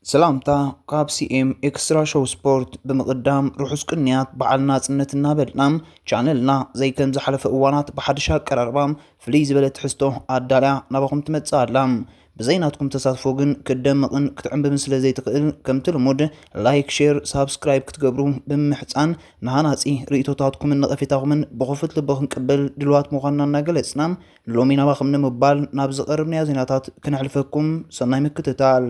ሰላምታ ካብ ሲኤም ኤክስትራ ሾው ስፖርት። ብምቕዳም ርሑስ ቅንያት በዓል ናጽነት እናበልና፣ ቻነልና ዘይከም ዝሓለፈ እዋናት ብሓድሽ ኣቀራርባ ፍልይ ዝበለ ትሕዝቶ ኣዳልያ ናባኹም ትመጽእ ኣላ። ብዘይ ናትኩም ተሳትፎ ግን ክትደምቕን ክትዕምብብን ስለ ዘይትኽእል፣ ከምቲ ልሙድ ላይክ፣ ሼር፣ ሳብስክራይብ ክትገብሩ ብምምሕጻን፣ ንሃናጺ ርእይቶታትኩምን ነቐፌታኹምን ብኽፉት ልቢ ክንቅበል ድልዋት ምዃንና እናገለጽና፣ ንሎሚ ናባኹም ንምባል ናብ ዝቐርብናዮ ዜናታት ክነሕልፈኩም። ሰናይ ምክትታል።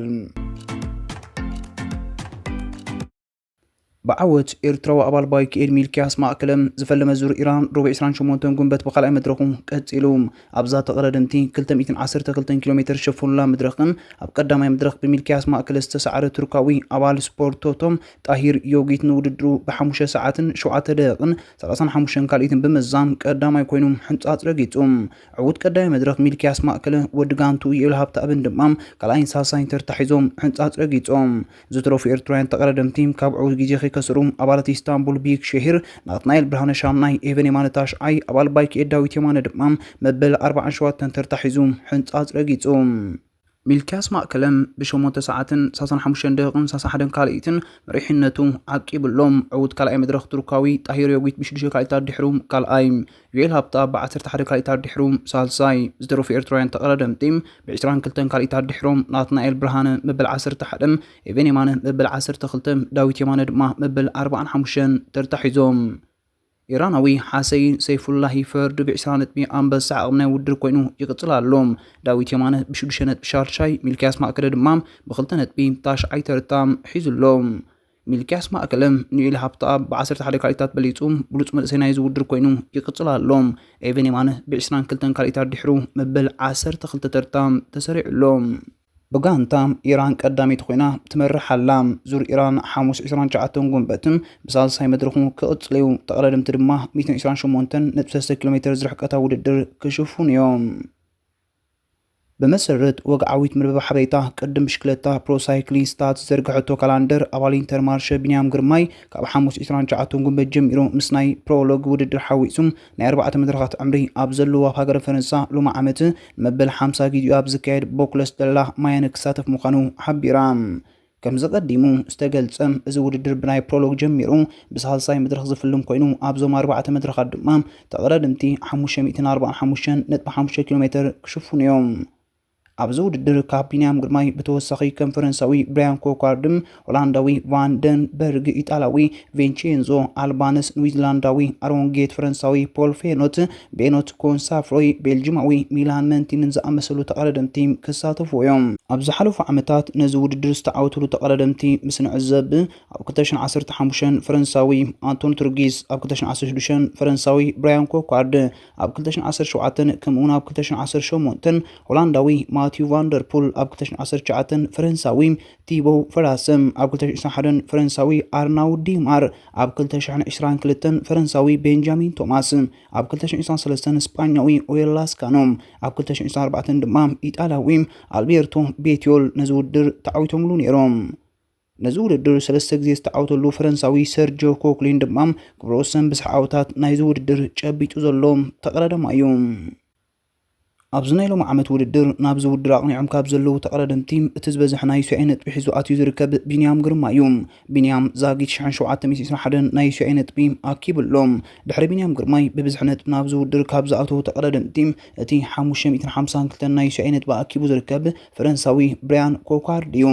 ብዓወት ኤርትራዊ ኣባል ባይክኤል ሚልክያስ ማእከለ ዝፈለመ ዙር ኢራን ሮብ ዕስራን ሸሞንተን ጉንበት ብኻልኣይ መድረኹ ቀጺሉ። ኣብዛ ተቐዳደምቲ ክልተ ሚእትን ዓሰርተ ክልተን ኪሎ ሜትር ዝሸፈኑላ መድረኽን ኣብ ቀዳማይ መድረኽ ብሚልክያስ ማእከለ ዝተሳዕረ ቱርካዊ ኣባል ስፖርት ቶቶም ጣሂር ዮጊት ንውድድሩ ብሓሙሽተ ሰዓትን ሸውዓተ ደቂቕን ሰላሳን ሓሙሽተን ካልኢትን ብምዛም ቀዳማይ ኮይኑ ሕንጻጽ ረጊጹ። ዕዉት ቀዳማይ መድረኽ ሚልክያስ ማእከለ፣ ወዲ ጋንቱ ዩኤል ሃብተኣብን ድማ ካልኣይን ሳልሳይን ተርታ ሒዞም ሕንጻጽ ረጊጾም። ዝተረፉ ኤርትራውያን ተቐዳደምቲ ካብ ዕዉት ግዜ ከይከሰሩ ኣባላት ኢስታንቡል ቢግ ሸሂር ናትናኤል ብርሃነ ሻምናይ፣ ኤቨን የማነ ታሽዓይ፣ ኣባል ባይክኤል ዳዊት የማነ ድማ መበል ኣርባዓን ሸውዓተን ተርታ ሒዙ ሕንጻጽ ረጊጹ። ሚልክያስ ማእከለም ብሸሞንተ ሰዓትን ሰላሳን ሓሙሽተን ደቂቕን ሰላሳን ሓደን ካልኢትን መሪሕነቱ ዓቂቡሎም። ዕዉት ካልኣይ መድረኽ ቱርካዊ ጣሂር ዮጊት ብሽዱሽተ ካልኢታት ድሕሩ ካልኣይ፣ ዩኤል ሃብታ ብዓሰርተ ሓደ ካልኢታት ድሕሩ ሳልሳይ። ዝተረፉ ኤርትራውያን ተቐዳደምቲ ብዕስራን ክልተን ካልኢታት ድሕሮም ናትናኤል ብርሃነ መበል ዓሰርተ ሓደ፣ ኤቨን የማነ መበል ዓሰርተ ክልተ፣ ዳዊት የማነ ድማ መበል ኣርባዓን ሓሙሽተን ተርታ ሒዞም። ኢራናዊ ሓሰይን ሰይፉላሂ ፈርድ ብዕስራ ነጥቢ ኣንበሳ ዓቕሚ ናይ ውድድር ኮይኑ ይቕጽል ኣሎ። ዳዊት የማነ ብሽዱሽተ ነጥቢ ሻድሻይ፣ ሚልክያስ ማእከለ ድማ ብኽልተ ነጥቢ ታሽዓይ ተርታ ሒዙ ኣሎ። ሚልክያስ ማእከለ ንዩኤል ሃብተኣብ ብዓሰርተ ሓደ ካልኢታት በሊጹ ብሉጽ መንእሰይ ናይዚ ውድድር ኮይኑ ይቕጽል ኣሎ። ኤቨን የማነ ብዕስራን ክልተን ካልኢታት ድሕሩ መበል ዓሰርተ ክልተ ተርታ ተሰሪዑ ኣሎ። ብጋንታ ኢራን ቀዳመይቲ ኮይና ትመርሕ ኣላ። ዙር ኢራን ሓሙስ ዕስራን ትሽዓተን ጉንበትን ብሳልሳይ መድረኹ ክቕጽል እዩ። ተቐዳደምቲ ድማ ሚእትን ዕስራን ሸሞንተን ነጥቢ ሰለስተ ኪሎ ሜትር ዝርሕቀታ ውድድር ክሽፍኑ እዮም። ብመሰረት ወግዓዊት መርበብ ሓበሬታ ቅድም ብሽክለታ ፕሮ ሳይክሊን ስታት ዝዘርግሐቶ ካላንደር፣ ኣባል ኢንተርማርሸ ቢንያም ግርማይ ካብ ሓሙስ ዕስራን ትሽዓተን ጉንበት ጀሚሩ ምስ ናይ ፕሮሎግ ውድድር ሓዊሱ ናይ ኣርባዕተ መድረኻት ዕምሪ ኣብ ዘለዎ ኣብ ሃገረ ፈረንሳ ሎሚ ዓመት መበል ሓምሳ ግዜኡ ኣብ ዝካየድ ቦክለስ ደላ ማያነ ክሳተፍ ምዃኑ ሓቢራ። ከምዚ ቀዲሙ ዝተገልጸ፣ እዚ ውድድር ብናይ ፕሮሎግ ጀሚሩ ብሳልሳይ መድረኽ ዝፍልም ኮይኑ፣ ኣብዞም ኣርባዕተ መድረኻት ድማ ተቐዳደምቲ ሓሙሽተ ሚእትን ኣርባዓን ሓሙሽተን ነጥቢ ሓሙሽተ ኪሎ ሜትር ክሽፍኑ እዮም። ኣብዚ ውድድር ካብ ቢንያም ግርማይ ብተወሳኺ ከም ፈረንሳዊ ብራያን ኮኳርድም፣ ሆላንዳዊ ቫን ደን በርግ፣ ኢጣልያዊ ቬንቼንዞ ኣልባነስ፣ ኒውዚላንዳዊ ኣሮን ጌት፣ ፈረንሳዊ ፖል ፌኖት፣ ቤኖት ኮንሳፍሮይ፣ ቤልጂማዊ ሚላን መንቲንን ዝኣመሰሉ ተቐዳደምቲ ክሳተፉ እዮም። ኣብ ዝሓለፉ ዓመታት ነዚ ውድድር ዝተዓወትሉ ተቐዳደምቲ ምስ ንዕዘብ፣ ኣብ ክልተ ሽሕን ዓሰርተ ሓሙሽተን ፈረንሳዊ ኣንቶን ቱርጊስ፣ ኣብ ክልተ ሽሕን ዓሰርተ ሽዱሽተን ፈረንሳዊ ብራያን ኮኳርድ፣ ኣብ ክልተ ሽሕን ዓሰርተ ሸውዓተን ከምኡውን ኣብ ክልተ ሽሕን ዓሰርተ ሸሞንተን ሆላንዳዊ ማቲዩ ቫንደርፑል፣ ኣብ ክልተ ሽሕን ዓሰርተ ትሽዓተን ፈረንሳዊ ቲቦ ፈራስም፣ ኣብ ክልተ ሽሕን ዕስራን ሓደን ፈረንሳዊ ኣርናውድ ዲማር፣ ኣብ ክልተ ሽሕን ዕስራን ክልተን ፈረንሳዊ ቤንጃሚን ቶማስ፣ ኣብ ክልተ ሽሕን ዕስራን ሰለስተን ስጳኛዊ ኦየል ላስካኖ፣ ኣብ ክልተ ሽሕን ዕስራን ኣርባዕተን ድማ ኢጣልያዊ ኣልቤርቶ ቤትዮል ነዚ ውድድር ተዓዊቶምሉ ነይሮም። ነዚ ውድድር ሰለስተ ግዜ ዝተዓወተሉ ፈረንሳዊ ሰርጆ ኮክሊን ድማ ክብረ ወሰን ብዝሒ ዓወታት ናይዚ ውድድር ጨቢጡ ዘሎ ተቐዳዳማይ እዩ። ኣብዚ ናይ ሎሚ ዓመት ውድድር ናብዚ ውድድር ኣቕኒዖም ካብ ዘለዉ ተቐዳደምቲ እቲ ዝበዝሐ ናይ ዩሲኣይ ነጥቢ ሒዙ ኣትዩ ዝርከብ ቢንያም ግርማ እዩ። ቢንያም ዛጊት ሽሕን ሸውዓተ ሚእትን ዕስራን ሓደን ናይ ዩሲኣይ ነጥቢ ኣኪቡ ኣሎ። ድሕሪ ቢንያም ግርማይ ብብዝሒ ነጥቢ ናብዚ ውድድር ካብ ዝኣተዉ ተቐዳደምቲ እቲ ሓሙሽተ ሚእትን ሓምሳን ክልተን ናይ ዩሲኣይ ነጥቢ ኣኪቡ ዝርከብ ፈረንሳዊ ብራያን ኮኳርድ እዩ።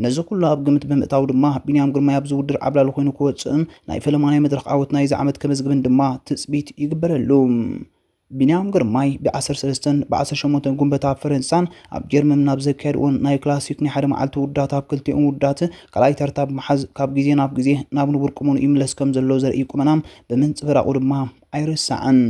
ነዚ ኩሉ ኣብ ግምት ብምእታው ድማ ቢንያም ግርማይ ኣብዚ ውድድር ዓብላሊ ኮይኑ ክወጽእን ናይ ፈለማ ናይ መድረኽ ዓወት ናይዚ ዓመት ከመዝግብን ድማ ትጽቢት ይግበረሉ። ቢንያም ግርማይ ብ ዓሰርተ ሰለስተን ብ ዓሰርተ ሸሞንተን ጉንበት ኣብ ፈረንሳን ኣብ ጀርመን ናብ ዘካየድዎን ናይ ክላሲክ ናይ ሓደ መዓልቲ ውዳት ኣብ ክልቲኦም ውዳት ካልኣይ ተርታ ብምሓዝ ካብ ግዜ ናብ ግዜ ናብ ንቡር ቁመንኡ ይምለስ ከም ዘሎ ዘርኢ ቁመና ብምንጽብራቑ ድማ ኣይርሳዕን።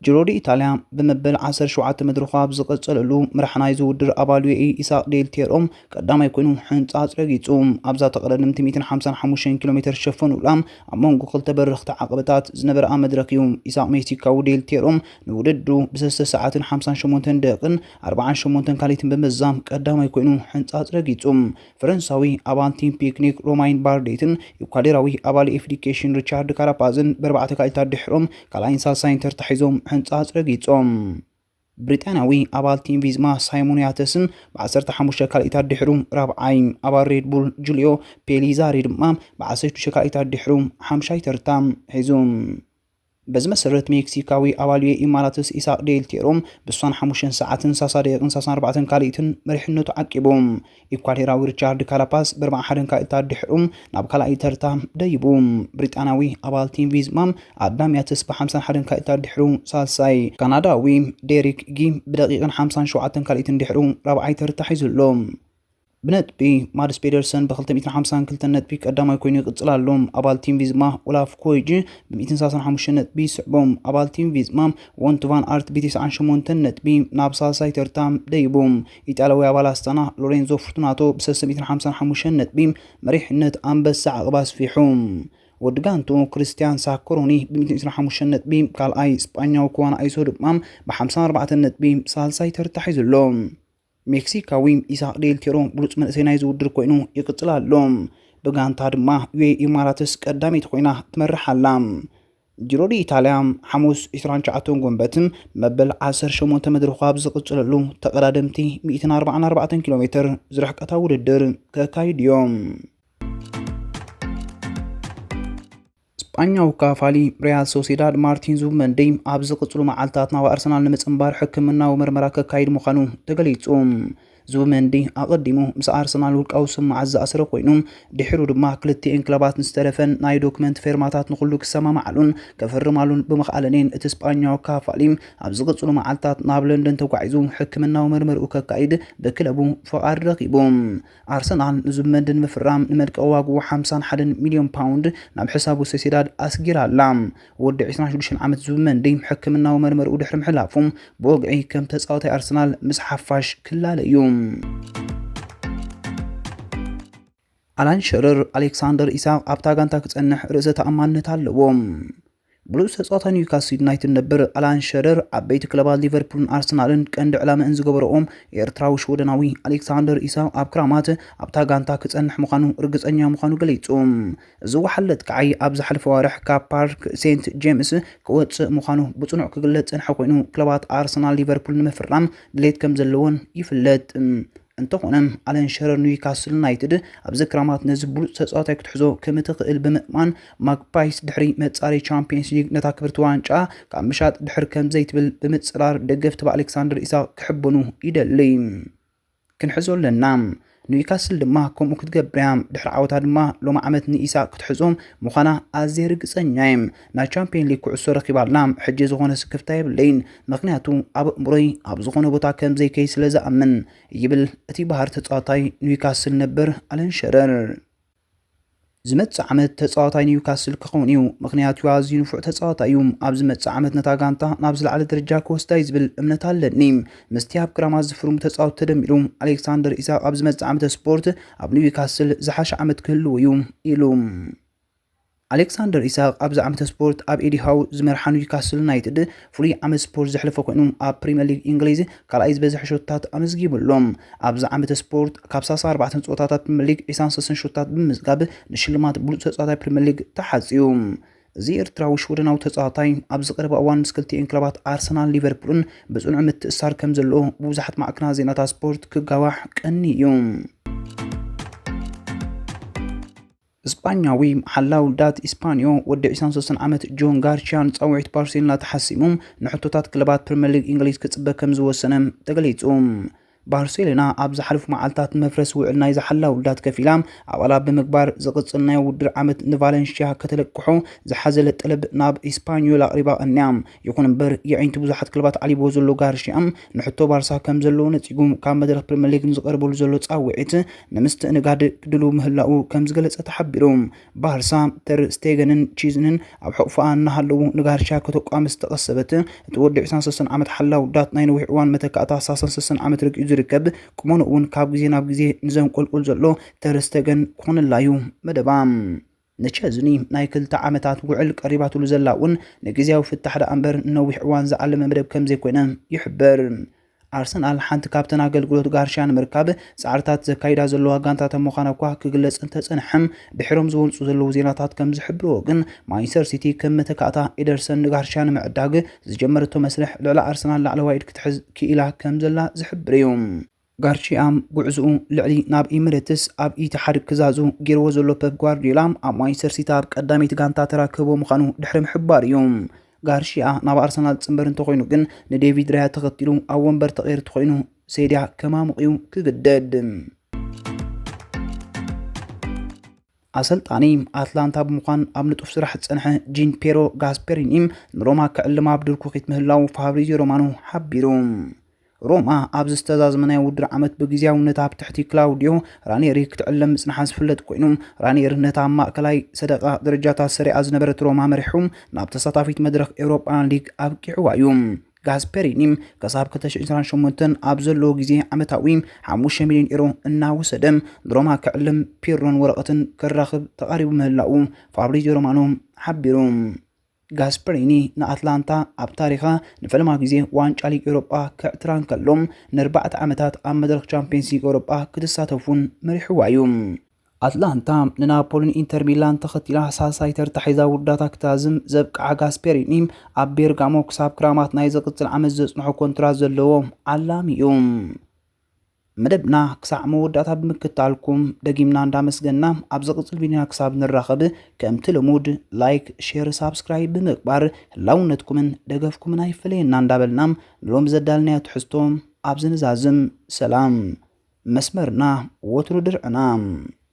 ጅሮ ዲ ኢታልያ ብመበል ዓሰርተ ሸውዓተ መድረኹ ኣብ ዝቐጸለሉ፣ መራሕ ናይዚ ውድድር ኣባል ዩኤኢ ኢሳቕ ዴል ቴሮ ቀዳማይ ኮይኑ ሕንጻጽ ረጊጹ። ኣብዛ ተቐዳደምቲ ሚእትን ሓምሳን ሓሙሽተን ኪሎ ሜትር ዝሸፈኑላ ኣብ መንጎ ክልተ በረኽቲ ዓቐበታት ዝነበረኣ መድረኽ እዩ ኢሳቕ ሜክሲካዊ ዴል ቴሮ ንውድድሩ ብሰለስተ ሰዓትን ሓምሳን ሸሞንተን ደቂቕን ኣርባዓን ሸሞንተን ካልኢትን ብምዛም ቀዳማይ ኮይኑ ሕንጻጽ ረጊጹ። ፈረንሳዊ ኣባንቲን ፒክኒክ ሮማይን ባርዴትን ኢኳዶራዊ ኣባል ኤፍዲኬሽን ሪቻርድ ካራፓዝን ብኣርባዕተ ካልኢታት ድሕሮም ካልኣይን ሳልሳይን ተርታ ሒዞም ሕንጻጽ ረጊጾም። ብሪጣንያዊ ኣባል ቲም ቪዝማ ሳይሞን ያተስን ብ15 ካልኢታት ድሕሩ ራብዓይ፣ ኣባል ሬድ ቡል ጁልዮ ፔሊዛሪ ድማ ብ16 ካልኢታት ድሕሩ ሓምሻይ ተርታ ሒዙ። በዚ መሰረት ሜክሲካዊ ኣባል ዩ ኤ ኢ ኢማራትስ ኢሳቅ ዴል ቴሮ ብሳን ሓሙሽተ ሰዓትን ሰላሳ ደቂቅን ሰላሳን ኣርባዕተን ካልኢትን መሪሕነቱ ዓቂቡ። ኢኳዴራዊ ሪቻርድ ካራፓስ ብ ኣርባዓን ሓደን ካልኢታት ድሕሩ ናብ ካልኣይ ተርታ ደይቡ። ብሪጣንያዊ ኣባል ቲም ቪዝማ ኣዳም ያተስ ብ ሓምሳን ሓደን ካልኢታት ድሕሩ ሳልሳይ፣ ካናዳዊ ዴሪክ ጊ ብደቂቅን ሓምሳን ሸውዓተን ካልኢትን ድሕሩ ራብዓይ ተርታ ሒዙ ኣሎ። ብነጥቢ ማድስ ፔደርሰን ብ252 ነጥቢ ቀዳማይ ኮይኑ ይቅጽል ኣሎ። ኣባል ቲም ቪዝማ ኦላፍ ኮይጅ ብ135 ነጥቢ ይስዕቦም። ኣባል ቲም ቪዝማ ወንት ቫን ኣርት ብ98 ነጥቢ ናብ ሳልሳይ ተርታ ደይቡ። ኢጣልያዊ ኣባል ኣስታና ሎሬንዞ ፎርቱናቶ ብ355 ነጥቢ መሪሕነት ኣንበሳ ዓቕባ ኣስፊሑ። ወዲ ጋንቱ ክርስቲያን ሳኮሮኒ ብ125 ነጥቢ ካልኣይ፣ ስጳኛዊ ክዋን ኣይሶ ድማ ብ54 ነጥቢ ሳልሳይ ተርታ ሒዙ ኣሎ። ሜክሲካዊ ኢሳቅ ዴል ቴሮ ብሉጽ መንእሰይ ናይዚ ውድድር ኮይኑ ይቅጽል ኣሎ። ብጋንታ ድማ ዩ ኤ ኢ ኢማራትስ ቀዳመይቲ ኮይና ትመርሕ ኣላ። ጂሮ ዲ ኢታልያ ሓሙስ ዕስራን ትሽዓተን ጎንበትን መበል ዓሰርተ ሸሞንተ መድረኹ ኣብ ዝቕጽለሉ ተቐዳደምቲ ሚእትን ኣርባዓን ኣርባዕተን ኪሎ ሜትር ዝርሕቀታ ውድድር ከካይዱ እዮም። ስጳኛዊ ካፋሊ ሪያል ሶሴዳድ ማርቲን ዙብመንዲ ኣብ ዝቕጽሉ መዓልታት ናብ ኣርሰናል ንምጽንባር ሕክምናዊ መርመራ ከካይድ ምዃኑ ተገሊጹ። ዙብመንዲ ኣቐዲሙ ምስ ኣርሰናል ውልቃዊ ስምምዓት ዝኣሰረ ኮይኑ፣ ድሒሩ ድማ ክልቲኤን ክለባት ንዝተረፈን ናይ ዶክመንት ፌርማታት ንኹሉ ክሰማማዓሉን ከፈርማሉን ብምኽኣለንን እቲ ስጳኛዊ ካፋሊ ኣብ ዝቕጽሉ መዓልታት ናብ ለንደን ተጓዒዙ ሕክምናዊ መርመርኡ ከካይድ ብክለቡ ፍቓድ ረኺቡ። ኣርሰናል ንዙብመንዲ ንምፍራም ንመልቀቒ ዋግኡ ሓምሳን ሓደን ሚልዮን ፓውንድ ናብ ሕሳቡ ሶሴዳድ ኣስጊራ ኣላ። ወዲ ዕስራን ሽዱሽተን ዓመት ዙብመንዲ ሕክምናዊ መርመርኡ ድሕሪ ምሕላፉ ብወግዒ ከም ተጻዋታይ ኣርሰናል ምስ ሓፋሽ ክላለ እዩ። ኣላን ሸረር ኣሌክሳንደር ኢሳቕ ኣብታ ጋንታ ክጸንሕ ርእሰ ተኣማንነት ኣለዎ። ብሉጽ ተጻዋታይ ኒውካስል ዩናይትድ ነበር ኣላን ሸረር ዓበይቲ ክለባት ሊቨርፑልን ኣርሰናልን ቀንዲ ዕላመአን ዝገበረኦ ኤርትራዊ ሽወደናዊ ኣሌክሳንደር ኢሳቕ ኣብ ክራማት ኣብታ ጋንታ ክጸንሕ ምዃኑ ርግጸኛ ምዃኑ ገሊጹ። እዚ ወሓለት ከዓይ ኣብ ዝሓለፈ ዋርሕ ካብ ፓርክ ሴንት ጄምስ ክወጽእ ምዃኑ ብጽኑዕ ክግለጽ ጸንሐ ኮይኑ፣ ክለባት ኣርሰናል ሊቨርፑል ንምፍራም ድሌት ከም ዘለዎን ይፍለጥ። እንተኾነ፣ ኣለን ሸረር ኒውካስል ዩናይትድ ኣብዚ ክራማት ነዚ ብሉጽ ተጻዋታይ ክትሕዞ ከም እትኽእል ብምእማን፣ ማግፓይስ ድሕሪ መጻረይ ቻምፒየንስ ሊግ ነታ ክብርቲ ዋንጫ ካብ ምሻጥ ድሕር ከም ዘይትብል ብምጽራር፣ ደገፍቲ ብኣሌክሳንደር ኢሳቕ ክሕበኑ ይደሊ። ክንሕዞ ኣለና። ኒውካስል ድማ ከምኡ ክትገብር እያ። ድሕሪ ዓወታ ድማ ሎሚ ዓመት ንኢሳቕ ክትሕዞ ምዃና ኣዝየ ርግጸኛ እየ። ናይ ቻምፒየን ሊግ ኩዕሶ ረኺባ ኣላ። ሕጂ ዝኾነ ስክፍታ የብለይን፣ ምኽንያቱ ኣብ ኣእምሮይ ኣብ ዝኾነ ቦታ ከም ዘይከይ ስለ ዝኣምን፣ ይብል እቲ ባህር ተጻዋታይ ኒውካስል ነበር ኣለን ሸረር። ዝመጽእ ዓመት ተጻዋታይ ኒውካስል ክኸውን እዩ፣ ምኽንያቱ ኣዝዩ ንፉዕ ተጻዋታይ እዩ። ኣብ ዝመጽእ ዓመት ነታ ጋንታ ናብ ዝለዓለ ደረጃ ክወስዳ እዩ ዝብል እምነት ኣለኒ። ምስቲ ኣብ ክራማት ዝፍርሙ ተጻወትቲ ተደሚሩ፣ ኣሌክሳንደር ኢሳቕ ኣብ ዝመጽእ ዓመተ ስፖርት ኣብ ኒውካስል ዝሓሸ ዓመት ክህልዎ እዩ ኢሉ። ኣሌክሳንደር ኢሳቕ ኣብዚ ዓመተ ስፖርት ኣብ ኤዲ ሃው ዝመርሓ ኒውካስል ዩናይትድ ፍሉይ ዓመት ስፖርት ዘሕለፈ ኮይኑ፣ ኣብ ፕሪምየር ሊግ እንግሊዝ ካልኣይ ዝበዝሐ ሾታት ኣመዝጊቡ ኣሎ። ኣብዚ ዓመተ ስፖርት ካብ ሰላሳ ኣርባዕተ ጸወታታት ፕሪምየር ሊግ ዕስራን ሰለስተን ሾታት ብምምዝጋብ ንሽልማት ብሉጽ ተጻዋታይ ፕሪምየር ሊግ ተሓጽዩ። እዚ ኤርትራዊ ሽወደናዊ ተጻዋታይ ኣብዚ ቀረባ እዋን ምስ ክልቲኤን ክለባት ኣርሰናል ሊቨርፑልን ብጽኑዕ ምትእስሳር ከም ዘለዎ ብብዙሓት ማዕከናት ዜናታት ስፖርት ክጋዋሕ ቀኒ እዩ። እስጳኛዊ ሓላው ውዳት ኢስፓንዮ ወዲ ዕስራን ሰለስተን ዓመት ጆን ጋርሺያ ንጻውዒት ባርሴሎና ተሓሲሙ ንሕቶታት ክለባት ፕሪምየር ሊግ እንግሊዝ ክጽበ ከም ዝወሰነ ተገሊጹ። ባርሴሎና ኣብ ዝሓለፉ መዓልታት ንመፍረስ ውዕል ናይዚ ሓላው ውዳት ከፊላ ኣባላት ብምግባር ዝቕጽል ናይ ውድድር ዓመት ንቫለንሽያ ከተለቅሖ ዝሓዘለ ጠለብ ናብ ኢስፓኞል ኣቕሪባ ቀንያ። ይኹን እምበር፣ የዒንቲ ብዙሓት ክለባት ዓሊብዎ ዘሎ ጋርሺያ ንሕቶ ባርሳ ከም ዘለዎ ነጺጉ፣ ካብ መድረኽ ፕሪምየር ሊግ ንዝቐርበሉ ዘሎ ጻውዒት ንምስትእንጋድ ድሉው ምህላዉ ከም ዝገለጸ ተሓቢሩ። ባርሳ፣ ተር ስቴገንን ቺዝንን ኣብ ሕቑፋ እናሃለዉ ንጋርሻ ከተቋሚ ዝተቐሰበት፣ እቲ ወዲ ዕስራን ሰለስተን ዓመት ሓላው ዳት ናይ ነዊሕ እዋን መተካእታ ሰላሳን ሰለስተን ዓመት ርግኡ ዝርከብ፣ ቁመንኡ እውን ካብ ግዜ ናብ ግዜ ንዘንቆልቁል ዘሎ ተር ስቴገን ክኾነላ እዩ መደባ። ንቸዝኒ ናይ ክልተ ዓመታት ውዕል ቀሪባትሉ ዘላ እውን ንግዜያዊ ፍታሕ ደኣ እምበር ንነዊሕ እዋን ዝዓለመ መደብ ከም ዘይኮነ ይሕበር። ኣርሰናል ሓንቲ ካብተን ኣገልግሎት ጋርሽያ ንምርካብ ጻዕርታት ዘካይዳ ዘለዋ ጋንታታት ምዃና እኳ ክግለጽ እንተጸንሐም፣ ድሕሮም ዝወልጹ ዘለዉ ዜናታት ከም ዝሕብርዎ ግን፣ ማንቸስተር ሲቲ ከም መተካእታ ኤደርሰን ንጋርሽያ ንምዕዳግ ዝጀመረቶ መስርሕ ልዕሊ ኣርሰናል ላዕለዋይ ኢድ ክትሕዝ ክኢላ ከም ዘላ ዝሕብር እዩ። ጋርሽያ ጉዕዝኡ ልዕሊ ናብ ኤሚሬትስ ኣብ ኢትሓድ ክዛዙ ገይርዎ ዘሎ ፐፕ ጓርዲዮላ፣ ኣብ ማንቸስተር ሲቲ ኣብ ቀዳመይቲ ጋንታ ተራክቦ ምዃኑ ድሕሪ ምሕባር እዩ። ጋርሽያ ናብ ኣርሰናል ዝጽንበር እንተኾይኑ ግን፣ ንዴቪድ ራያ ተኸቲሉ ኣብ ወንበር ተቐይሩ እንተኾይኑ፣ ሴድያ ከማሙቕ እዩ ክግደድ። ኣሰልጣኒ ኣትላንታ ብምዃን ኣብ ንጡፍ ስራሕ ዝጸንሐ ጂን ፔሮ ጋስፐሪኒ ንሮማ ክዕልም ኣብ ድርኩኺት ምህላው ፋብሪዚዮ ሮማኖ ሓቢሩ። ሮማ ኣብዚ ዝተዛዘመ ናይ ውድድር ዓመት ብግዝያውነት ኣብ ትሕቲ ክላውዲዮ ራኔሪ ክትዕለም ምጽንሓ ዝፍለጥ ኮይኑ፣ ራኔሪ ነታ ኣብ ማእከላይ ሰደቓ ደረጃታት ሰሪኣ ዝነበረት ሮማ መሪሑ ናብ ተሳታፊት መድረኽ ኤውሮጳ ሊግ ኣብቂዕዋ እዩ። ጋስፐሪኒ ክሳብ ክልተ ሽሕ ዕስራን ሸሞንተን ኣብ ዘለዎ ግዜ ዓመታዊ ሓሙሽተ ሚልዮን ኤሮ እናወሰደ ንሮማ ክዕልም ፒርሎን ወረቐትን ክራኽብ ተቓሪቡ ምህላኡ ፋብሪዚዮ ሮማኖ ሓቢሩ። ጋስፐሪኒ ንኣትላንታ ኣብ ታሪኻ ንፈለማ ግዜ ዋንጫ ሊግ ኤውሮጳ ክዕትራ እንከሎ፣ ንኣርባዕተ ዓመታት ኣብ መድረኽ ቻምፒየንስ ሊግ ኤውሮጳ ክትሳተፍ እውን መሪሕዋ እዩ። ኣትላንታ ንናፖሊን ኢንተር ሚላን ተኸቲላ ሳልሳይ ተርታ ሒዛ ውዳታ ክታዝም ዘብቅዓ ጋስፔሪኒ፣ ኣብ ቤርጋሞ ክሳብ ክራማት ናይ ዝቕጽል ዓመት ዘጽንሖ ኮንትራት ዘለዎ ዓላሚ እዩ። መደብና ክሳዕ መወዳእታ ብምክታልኩም ደጊምና እንዳመስገና፣ ኣብ ዝቕጽል ቪድዮና ክሳብ ንራኸብ፣ ከምቲ ልሙድ ላይክ፣ ሼር፣ ሳብስክራይብ ብምግባር ህላውነትኩምን ደገፍኩምን ኣይፈለየና እንዳበልና፣ ንሎም ዘዳልናዮ ትሕዝቶ ኣብዚ ንዛዝም። ሰላም። መስመርና ወትሩ ድርዕና።